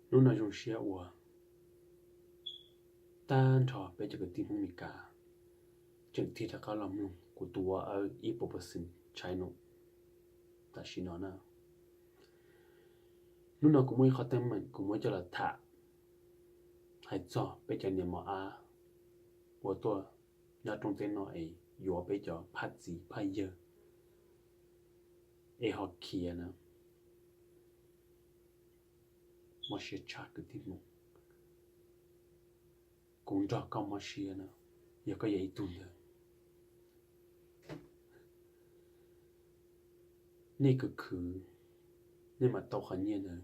Hnub no zoo siab uas tag nrho peb cov kwv tij Hmoob Meskas tseem tig rov qab los mloog kuv tus ua awb ib puas percent channel tam sim no na. Hnub no kuv muaj ib qho teeb meem kuv muab coj los tham hais txog peb cov niam mos ab uas tuaj nyob rooj teb no es yuav peb cov phaj txiv phaj yawg es ho khiav na. Mob siab tshaj kwv tij Hmoob, kuv nrog koj mob siab na, yog koj yog ib tug ntawd. Nej khwv khwv, nej mam tau qhov nyiaj ntawd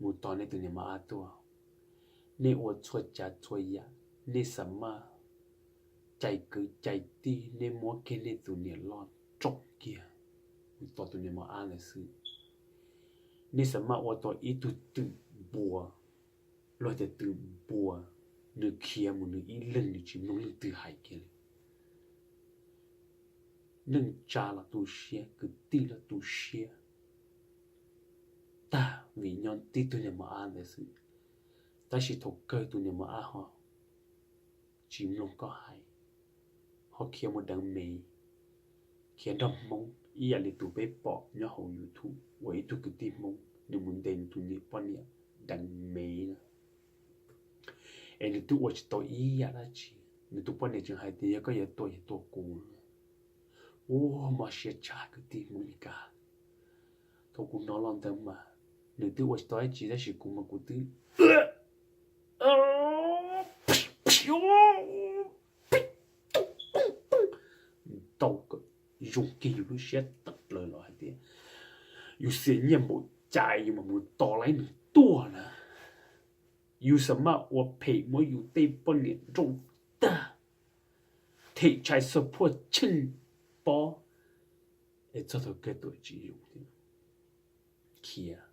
mus tos nej tus niam mos ab tuaj. Nej ua txhua tsav txhua yam, nej xa maj cais kwv cais tij, nej muab kiag nej tus niam loj tsoom kiag mus tos tus niam mos ab ntawd xwb. Nej xa maj ua tau ib tug twm npua, luag tias twm npua, nws khiav mus nws ib leeg nws tsis mloog leej twg hais kiag li. Neej tsa los tu siab, kwv tij los tu siab tag vim nyob tib tug niam mos ab ntawd xwb. Tab sis thaum kawg tus niam mos ab ho tsis mloog koj hais, ho khiav mus deev mev, khiav nrog Hmoob ib yam li tus peb pom nyob hauv YouTube uas ib tug kwv tij Hmoob nws mus ntes nws tus niam poj niam deev mev na. Es nws twb ua tsis tau ib yam dab tsi, nws tus poj niam tseem hais tias yog koj yuav tua yog tua kuv. Ua mob siab tshaj kwv tij Hmoob Meskas. Thaum kuv hnov los ntawd mas nws twb ua tsis tau dab tsi tab sis kuv mas kuv twb tau zoo kiag yus lub siab tawm plaws los hais tias yus xiam nyiaj npaum cas yus mam mus tos laib nws tuaj na. Yus xa maj ua phem muab yus tej poj niam nrauj tag, them tshais xo phuaj tsheej pob, es txog thaum kawg tuam tsis zoo thiab, khiav.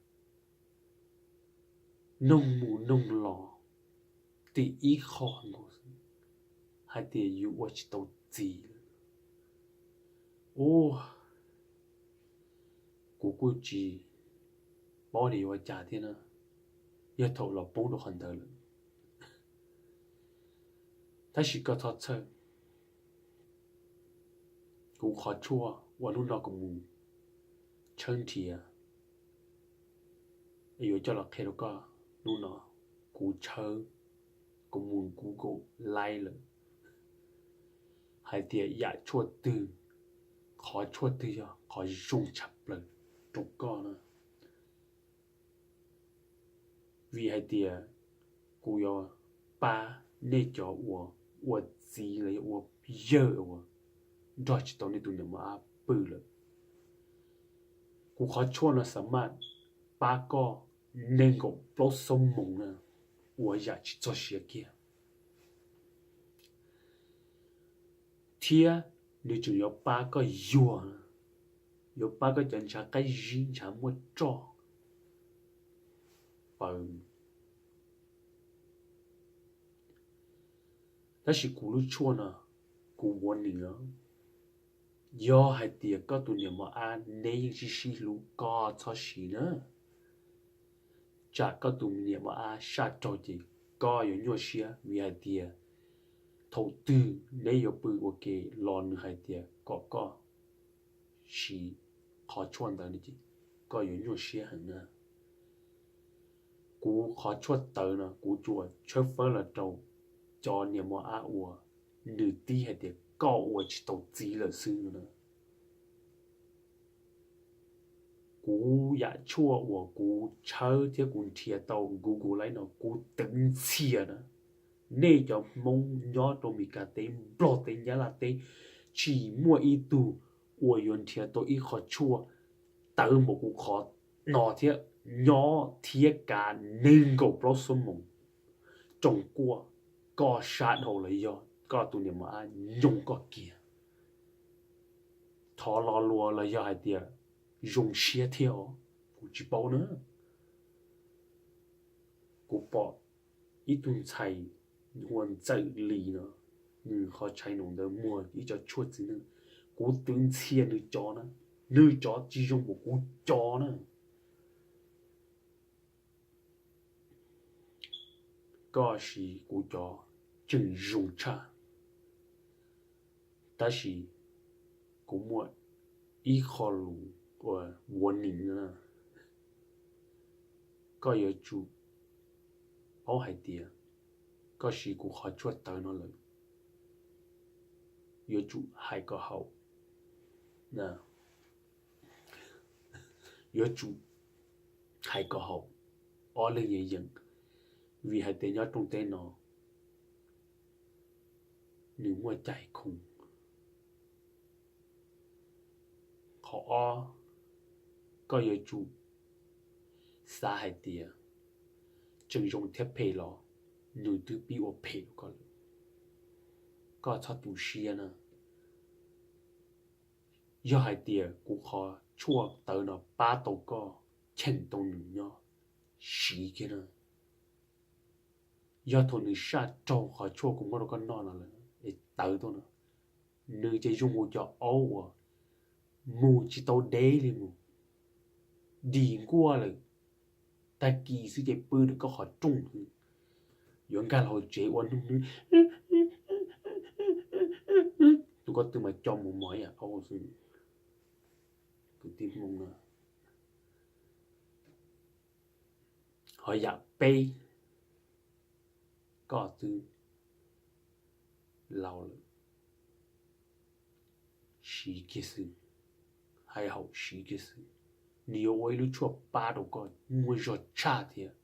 Noog mus noog los, tim ib qho nkaus xwb hais tias yus ua tsis tau txiv lawm. Ua, kuv kuj tsis paub tias yuav ua cas thiab na, yog thaum los poob rau qhov ntawd lawm. Tab sis koj txhob txhawj, kuv qhov tshuaj uas hnub no kuv mus tshawb nrhiav es yuav coj los qhia rau koj hnub no, kuv tshawb, kuv mus Google Lens lawm hais tias yam tshuaj twg, qhov tshuaj twg yog qhov zoo tshaj plaws rau koj na. Vim hais tias kuv yuav pab nej cov uas ua txiv los yog ua yawg uas nrog tsis tau nej tus niam mos ab pw lawm. Kuv qhov tshuaj no xa maj pab koj nees nkaum plaub xuab moos na, ua yam tsis txog siav kiag. Thiab nws tseem yuav pab koj yuag, yuav pab koj cov ntshav qaib zib ntshav muaj roj paws. Tab sis kuv lub tshuaj no, kuv ua nws, yog hais tias koj tus niam mos ab neb yeej sib sib hlub koj txhob siv na. Tsam koj tus niam mos ab saj raug ces koj yuav nyuaj siab vim hais tias thaum twg neb yuav pw ua ke los nws hais tias kom koj siv qhov tshuaj ntawd no ces koj yuav nyuaj siab heev na. Kuv qhov tshuaj tawv no kuv tsuas tshawb fawb los rau cov niam mos ab uas nws tib hais tias koj ua tsis tau txiv lawm xwb no na. Kuv yam tshuaj uas kuv tshawb thiab kuv nrhiav tau Google Lens no kuv twv ntxhias na. Nej cov Hmoob nyob rau Mes Kas teb, Nplog teb, Nyab Laj teb, tsis muaj ib tug uas yuav nrhiav tau ib qho tshuaj tawv npaum kuv qhov no thiab nyob thiab kav nees nkaum plaub xuab moos rooj kuaj, koj sab dhau los yog koj tus niam mos ab nyoog koj kiag. Thov lo lus los yog hais tias zoo siab thiab os, kuv tsis paub na. Kuv pom ib tug ntxhais hu ua Ntxawm Lis no, nws qhov channel ntawd muag ib co tshuaj txiv neej, kuv twv ntxhias nws cov na, nws cov tsis zoo npaum kuv cov na. koj siv kuv cov tseem zoo tshaj. Tab sis kuv muaj ib qho lus uas warning na, koj yuav tsum paub hais tias koj siv kuv qhov tshuaj tawv no lawm, yuav tsum hais kom haum, yuav tsum hais kom haum, ob leeg yeej yeem, vim hais tias nyob rooj teb no nws muaj cai khoom. Qhov ob, koj yuav tsum xav hais tias tseem zoo thiab phem los nws twb pib ua phem rau koj lawm. Koj txhob tu siab na. Yog hais tias kuv qhov tshuaj tawv no pab tau koj cheem tau nws nyob, siv kiag na. Yog thaum nws saj raug qhov tshuaj kuv muab rau koj noj no lawm es tawv tuaj no, nws ces zoo ua cov aub uas mus tsis tau deb li mus, dim nkuaj lawm, tag kis xwb ces pw ntawm koj qhov rooj xwb, yuav nkag los hauv tsev ua noog nws, tus koj twb mas co mus mos ib yam aub xwb. Kwv tij Hmoob na, ho yam peb, koj twb laus lawm, siv kiag xwb, hais haum siv kiag xwb, nws yuav ua ib lub tshuaj pab rau koj muaj zog tshaj thiab.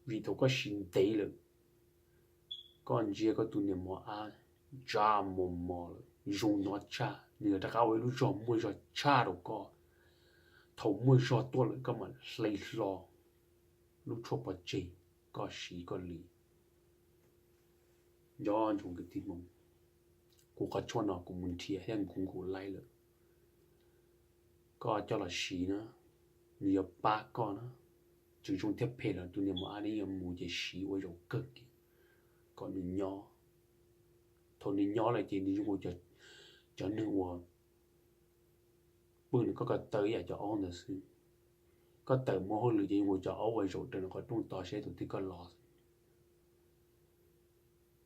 Vim thaum koj siv ntev lawm, koj ntsia koj tus niam mos ab tsa mos mos lawm, zoo nyob tshaj, nws yuav rov qab ua ib lub zog muaj zog tshaj rau koj. Thaum muaj zog tuaj lawm koj mam hle hlo lub tshuaj pov tseg, koj siv koj li. Nco ntsoov kwv tij Hmoob, kuv qhov tshuaj no kuv mus nrhiav thiab nkaus nkaus laib lawm. Koj coj los siv na, nws yuav pab koj na. Tseem zoo thiab phem los tus niam mos ab ne yuav mus ces siv ua zaum kawg kiag kom nws nyob. Thaum nws nyob lawm ces nws zoo ua cov neeg uas pw nws koj ko taw ib yam cov aub ntawd xwb. Koj tawm mus hauj lwm ces zoo ua cov aub uas zaum raws nws qhov rooj tos seb tus twg koj los.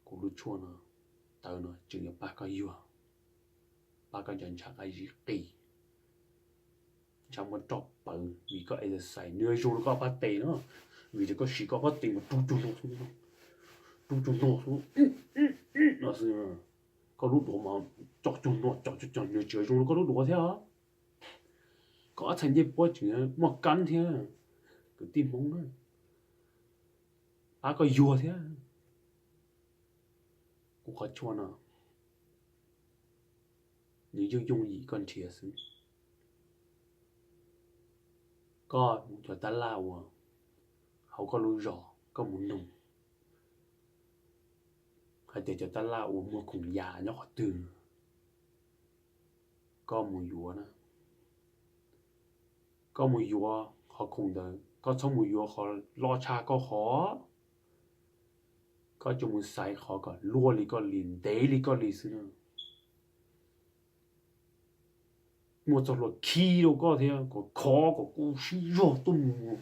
Kuv lub tshuaj no, tawv no tseem yuav pab koj yuag, pab koj cov ntshav qab zib qis, ntshav muaj roj pawv vim koj exercise, nws yuav zoo rau koj ob pab tes na, vim tias koj siv koj ob pab tes mas rub cuag no xwb, rub cuag no xwb, no xwb. Koj lub duav mas coj cuag no, coj cuag no nws tseem zoo rau koj lub duav thiab. Koj ob txhais ncej puab tseem muaj kab thiab, kwv tij Hmoob na, pab koj yuag thiab. Kuv qhov tshuaj no nws yooj yooj yim koj nrhiav xwb. Koj mus cov tab laj uas hauv koj lub zos koj mus noog hais tias cov tab laj uas muag khoom yam nyob qhov twg, koj mus yuav na. Koj mus yuav qhov khoom ntawd, koj txhob mus yuav qhov loj tshaj koj qhov. Koj tsuas mus xaiv qhov kom luaj li koj li, ntev li koj li xwb na. Muaj txoj hlua khi rau koj thiab, kom khov kom kuv sib zog tuaj mus,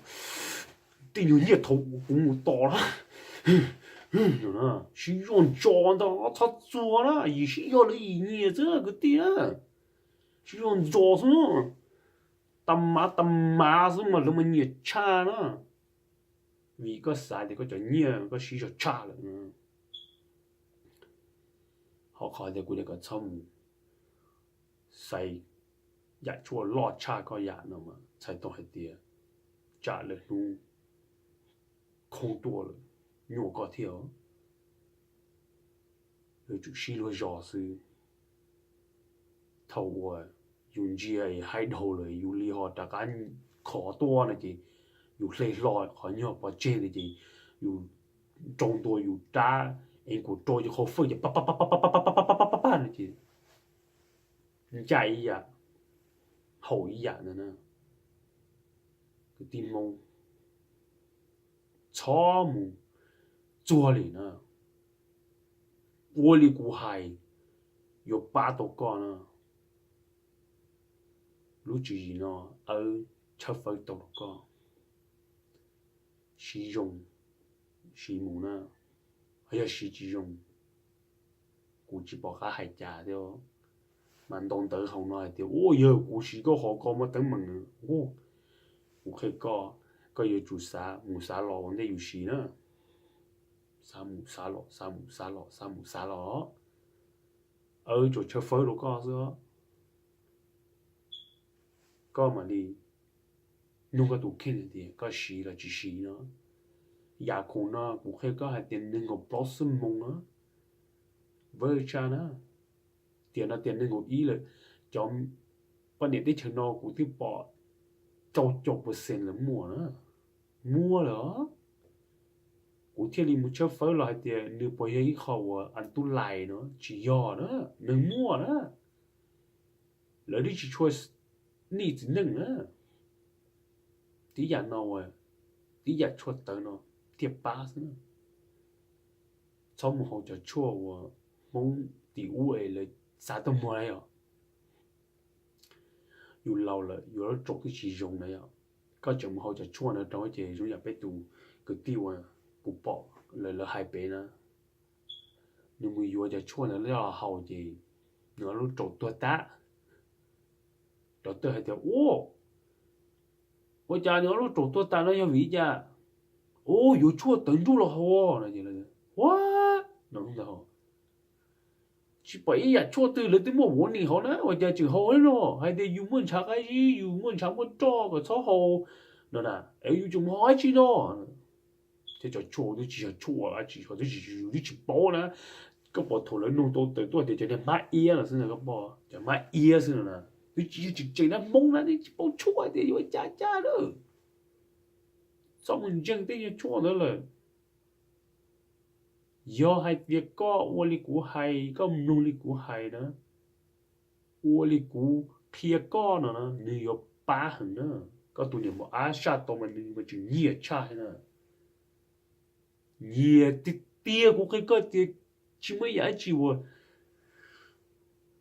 tej nyuag nyiaj thaum kuv mus tos na, sib zog ntsos ntag, txhob txuas na, yim sib zog lawv yim nyiam xwb kwv tij na. Sib zog ntsos xwb, tas mav tas mav xwb mas lawv mas nyiam tshaj na. Vim koj xav tias koj cov nyiaj koj sib zog tshaj lawm. Ho qhov tias kuv tias kom txhob mus xaiv yam tshuaj loj tshaj koj yam no mas txhais tau hais tias tsam lawm hnub khoob tuaj lawm nyuaj koj thiab. Yuav tsum sib luag zos xwb. Thaum uas yus ntsia es haib dhau lawm yus li ho rov qab khov tuaj no ces yus hle hlo qhov nyuag pov tseg ntawd ces yus nrau ntua yus rab es kuv rau ces qhov fawj ces pab pab pab pab pab pab pab pab pab pab pab no ces ncaj ib yam, haum ib yam ntawd na. Kwv tij Hmoob, txhob mus txuag li na. Ua li kuv hais yuav pab tau koj na. Lub tswv yim no awb tshawb fawb tau rau koj. siv zoo, siv mus na, yog siv tsis zoo, kuv tsis pom qab hais cas thiab. Mas ntau ntawv hauv no hais tias, ua yog kuv siv koj qhov ko muaj teeb meem, kuv qhia koj, koj yuav tsum xav mus xav los ua ntej yus siv na. Xav mus xav los, xav mus xav los, xav mus xav los, aw tsuas chaw fawb rau koj xwb. Koj mam li nug koj tus kheej hais tias koj siv los tsis siv no. Yam khoom no kuv qhia koj hais tias nees nkaum plaub xuab moos na, vawj tsa na, tiam no tias nees nkaum ib lawm, cov poj niam teb chaws no kuv twb pom rau caum percent lawv muaj na, muaj lawm. Kuv thiaj li mus tshawb fawb los hais tias nws puas yog ib qho uas an tub lais no, tsis yog na, neeg muaj na, lawv twb tsis tshua nij txiv neej na. Tib yam no, tib yam tshuaj tawv no thiaj pab xwb na. Txhob mus haus cov tshuaj uas Hmoob tim ub es lawv xa tuaj muag na yom. Yus laus lawm yus lub raum twb tsis zoo na yom. Koj tseem mus haus cov tshuaj na rau ces zoo yam peb tus kwv tij uas kuv pom lawv hais pem na, nws mus yuav cov tshuaj ntawd coj los haus ces nws lub raum tuag tas. Cov twg hais tias, ua, ua cas nws lub raum tuag tas no yog vim li cas? Ua, yuav tshuaj tawv nruj los haus no. Ua, no ntag, tsis pom ib yam tshuaj twg lawv twb muaj warning hauv na, ua cas tseem haus li no? Hais tias yus muaj ntshav qab zib, yus muaj ntshav muaj roj kom txhob haus no na, es yus tseem mus haus dab tsi no? Thiab cov tshuaj twb tsis yog tshuaj dab tsi, ho twb tsis, yus twb tsis paub na. Koj pom thaum lawv nug tau tawm tuaj tias cov niag hmab iab no xwb na, koj pom cov hmab iab xwb no na, twb tsis yog tseem tseem na, Hmoob na twb tsis paub tshuaj tias yuav ua cas cas na. Txhob mus ntseeg tej nyuag tshuaj ntawd lawm. Yog hais tias koj ua li kuv hais, koj mloog li kuv hais na, ua li kuv qhia koj no na, nws yuav pab heev na. Koj tus niam mos ab saj tau mas nws mas tseem nyiam tshaj na. Nyiam tiag tiag, kuv qhia koj tias tsis muaj ib yam dab tsi uas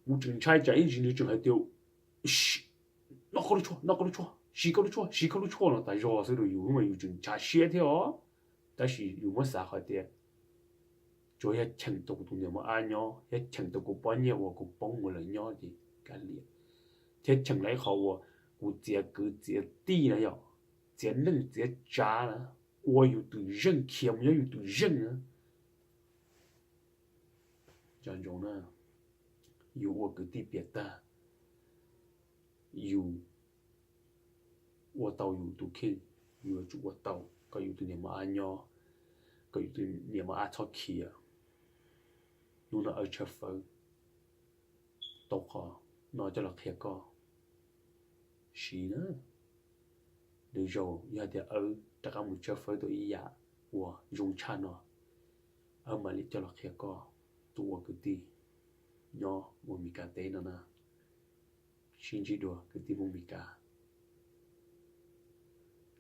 kuv tseem ntshai tsam ib ntsis nws tseem hais tias, noj koj lub tshuaj, noj koj lub tshuaj, siv koj lub tshuaj, siv koj lub tshuaj no tas zog xwb rau yus, mas yus tseem ntshav siab thiab os. Tab sis yus muab xav qhov tias tsuas yog cheem tau kuv tus niam mos ab nyob, yog cheem tau kuv pob nyiaj uas kuv poob mus lawm nyob ces kav liam, thiab cheem lawv qhov uas kuv txiav kwv txiav tij na yom, txiav neej txiav tsav na, ua yus tus zeej, khiav mus nyob yus tus zeej na. Nco ntsoov na, yus ua kwv tij piam tag, yus ua tau yus tus kheej, yus yuav tsum ua tau kom yus tus niam mos ab nyob, kom yus tus niam mos ab txhob khiav. Hnub no aw tshawb fawb tau qhov no coj los qhia koj siv na. Lwm zaus yog tias aw rov qab mus tshawb fawb tau ib yam uas zoo tshaj no, aw mam li coj los qhia koj tus ua kwv tij nyob ua Meskas teb no na. Sib ntsib dua kwv tij Hmoob Meskas.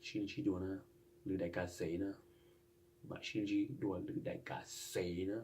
Sib ntsib dua na, lwm daim kav xev na. Mam sib ntsib dua lwm daim kav xev na.